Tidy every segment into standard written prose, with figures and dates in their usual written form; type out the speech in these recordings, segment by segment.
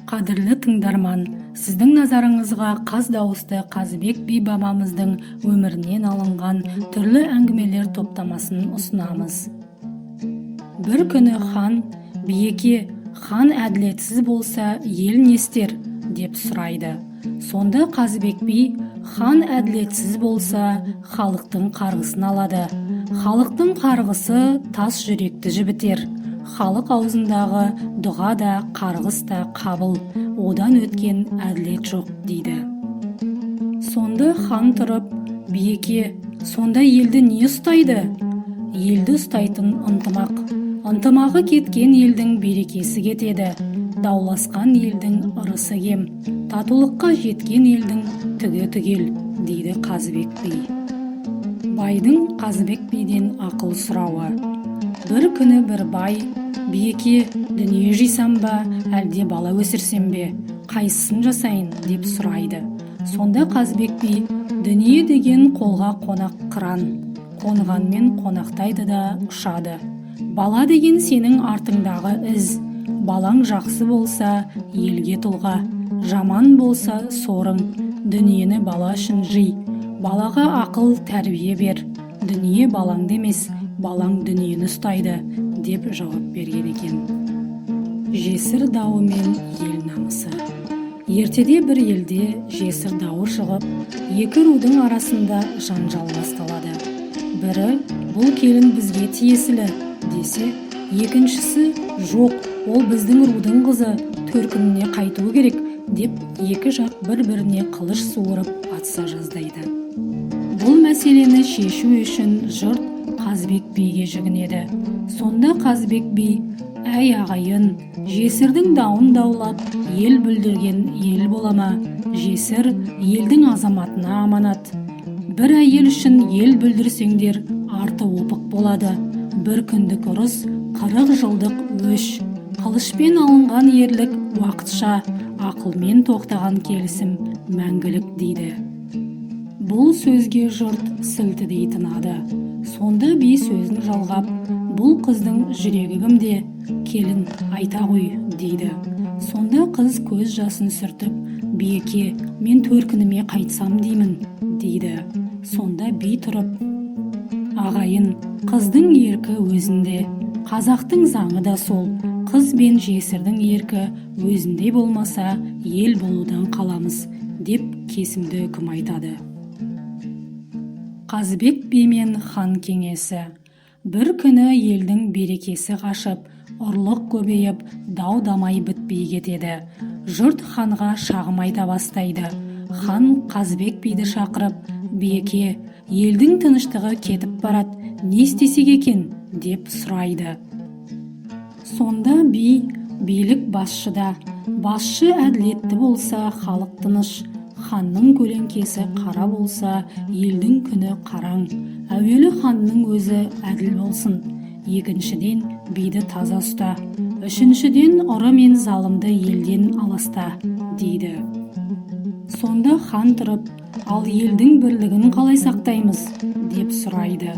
Қадірлі тыңдарман, сіздің назарыңызға қаз дауысты Қазыбек би бабамыздың өмірінен алынған түрлі әңгімелер топтамасын ұсынамыз. Бір күні хан: «Биеке, хан әділетсіз болса, ел не істер?» – деп сұрайды. Сонда Қазыбек би: «Хан әділетсіз болса, халықтың қарғысын алады. Халықтың қарғысы тас жүректі жібітер. Халық аузындағы дұға да, қарғыс та қабыл, одан өткен әділет жоқ», – дейді. Сонда хан тұрып: «Биеке, сонда елді не ұстайды?» «Елді ұстайтын ынтымақ. Ынтымағы кеткен елдің берекесі кетеді. Дауласқан елдің ырысы кем. Татулыққа жеткен елдің түгі түгел», – дейді Қазыбек би. Байдың Қазыбек биден ақыл сұрауы. Бір күні бір бай: «Биеке, дүние жисам ба, әлде бала өсірсем бе, қайсысын жасайын?» – деп сұрайды. Сонда Қазыбек би: «Дүние деген қолға қонақ қыран, қонғанмен қонақтайды да ұшады. Бала деген сенің артыңдағы із. Балаң жақсы болса, елге тұлға, жаман болса, сорың. Дүниені бала үшін жи, балаға ақыл тәрбие бер. Дүние балаңды емес, балаң дүниені ұстайды», – деп жауап берген екен. Жесір дауы мен ел намысы. Ертеде бір елде жесір дауы шығып, екі рудың арасында жанжал басталады. Бірі: «Бұл келін бізге тиесілі», – десе, екіншісі: «Жоқ, ол біздің рудың қызы, төркініне қайтуы керек», – деп, екі жақ бір біріне қылыш суырып атыса жаздайды. Бұл мәселені шешу үшін жұрт Қазыбек биге жүгінеді. Сонда Қазыбек би: «Әй, ағайын, жесірдің дауын даулап, ел бүлдірген ел бола ма? Жесір елдің азаматына аманат. Бір әйел үшін ел бүлдірсеңдер, арты опық болады. Бір күндік ұрыс – 40 жылдық өш. Қылышпен алынған ерлік уақытша, ақылмен тоқтаған келісім мәңгілік», – дейді. Бұл сөзге жұрт сілтідей тынады. Сонда би сөзін жалғап: «Бұл қыздың жүрегі кімде? Келін, айта ғой», – дейді. Сонда қыз көз жасын сүртіп: «Биеке, мен төркініме қайтсам деймін», – дейді. Сонда би тұрып: «Ағайын, қыздың еркі өзінде. Қазақтың заңы да сол: қыз бен жесірдің еркі өзінде болмаса, ел болудан қаламыз», – деп кесімді үкім айтады. Қазыбек би мен хан кеңесі. Бір күні елдің берекесі қашып, ұрлық көбейіп, дау дамай бітпей кетеді. Жұрт ханға шағым айта бастайды. Хан Қазыбек биді шақырып: «Биеке, елдің тыныштығы кетіп барады, не істесек екен?» – деп сұрайды. Сонда би: «Билік басшыда. Басшы әділетті болса, халық тыныш. Ханның көлеңкесі қара болса, елдің күні қараң. Әуелі ханның өзі әділ болсын. Екіншіден, биді таза ұста. Үшіншіден, ұры мен залымды елден аласта», – дейді. Сонда хан тұрып: «Ал елдің бірлігін қалай сақтаймыз?» – деп сұрайды.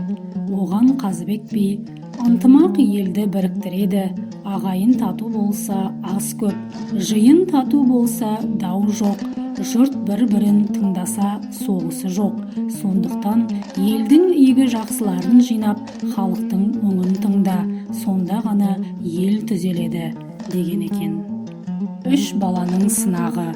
Оған Қазыбек би: «Ынтымақ елді біріктіреді. Ағайын тату болса, ас көп, жиын тату болса, дау жоқ. Жұрт бір бірін тыңдаса, соғысы жоқ. Сондықтан елдің игі жақсыларын жинап, халықтың мұңын тыңда, сонда ғана ел түзеледі», – деген екен. Үш баланың сынағы.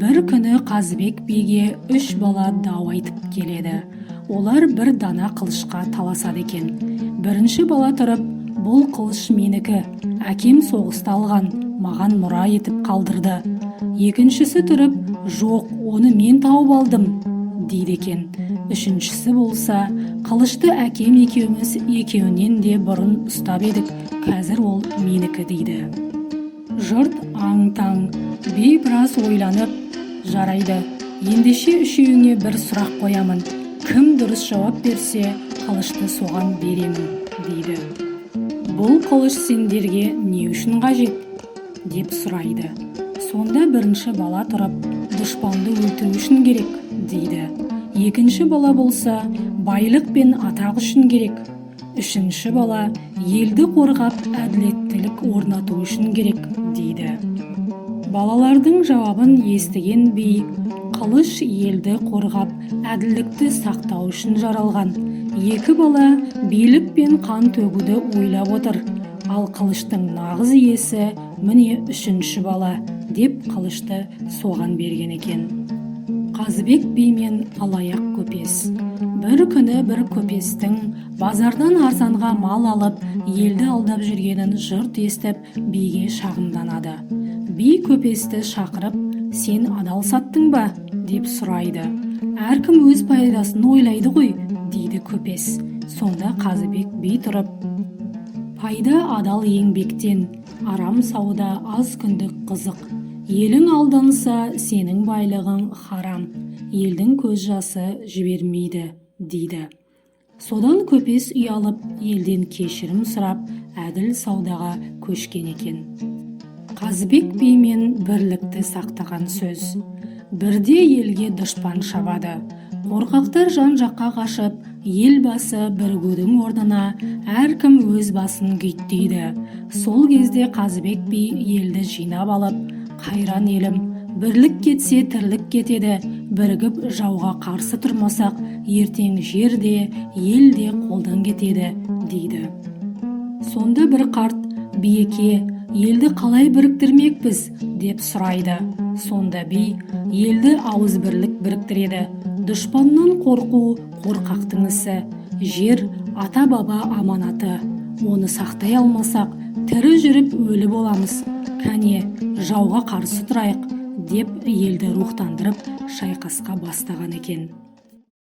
Бір күні Қазыбек биге үш бала дау айтып келеді. Олар бір дана қылышқа таласады екен. Бірінші бала тұрып: «Бұл қылыш менікі, әкем соғыста алған, маған мұра етіп қалдырды». Екіншісі тұрып: «Жоқ, оны мен тауып алдым», – дейді екен. Үшіншісі болса: «Қылышты әкем екеуміз екеуінен де бұрын ұстап едік, қазір ол менікі», – дейді. Жұрт аң-таң. Би біраз ойланып: «Жарайды, ендеше үшеуіңе бір сұрақ қоямын. Кім дұрыс жауап берсе, қылышты соған беремін», – дейді. «Бұл қылыш сендерге не үшін қажет?» – деп сұрайды. Сонда бірінші бала тұрып: «Дұшпанды өлтіру үшін керек», – дейді. Екінші бала болса: «Байлық пен атақ үшін керек». Үшінші бала: «Елді қорғап, әділеттілік орнату үшін керек», – дейді. Балалардың жауабын естіген би: «Қылыш елді қорғап, әділдікті сақтау үшін жаралған. Екі бала билік пен қан төгуді ойлап отыр. Ал қылыштың нағыз иесі міне, үшінші бала», – деп қылышты соған берген екен. Қазыбек би мен алаяқ көпес. Бір күні бір көпестің базардан арзанға мал алып, елді алдап жүргенін жұрт естіп, биге шағымданады. Би көпесті шақырып: «Сен адал саттың ба?» – деп сұрайды. «Әркім өз пайдасын ойлайды ғой», – дейді көпес. Сонда Қазыбек би тұрып: «Пайда адал еңбектен, арам сауда аз күндік қызық. Елің алданса, сенің байлығың харам, елдің көз жасы жібермейді», – дейді. Содан көпес ұялып, елден кешірім сұрап, әділ саудаға көшкен екен. Қазыбек би мен бірлікті сақтаған сөз. Бірде елге дұшпан шабады. Қорқақтар жан-жаққа қашып, ел басы бірігудің орнына әркім өз басын күйттейді. Сол кезде Қазыбек би елді жинап алып: «Қайран елім, бірлік кетсе, тірлік кетеді. Бірігіп жауға қарсы тұрмасақ, ертең жер де, ел де қолдан кетеді», – дейді. Сонда бір қарт: «Биеке, елді қалай біріктірмекпіз?» – деп сұрайды. Сонда би: «Елді ауызбірлік біріктіреді. Дұшпаннан қорқу – қорқақтың ісі. Жер – ата-баба аманаты. Оны сақтай алмасақ, тірі жүріп өлі боламыз. Кәне, жауға қарсы тұрайық», – деп елді рухтандырып, шайқасқа бастаған екен.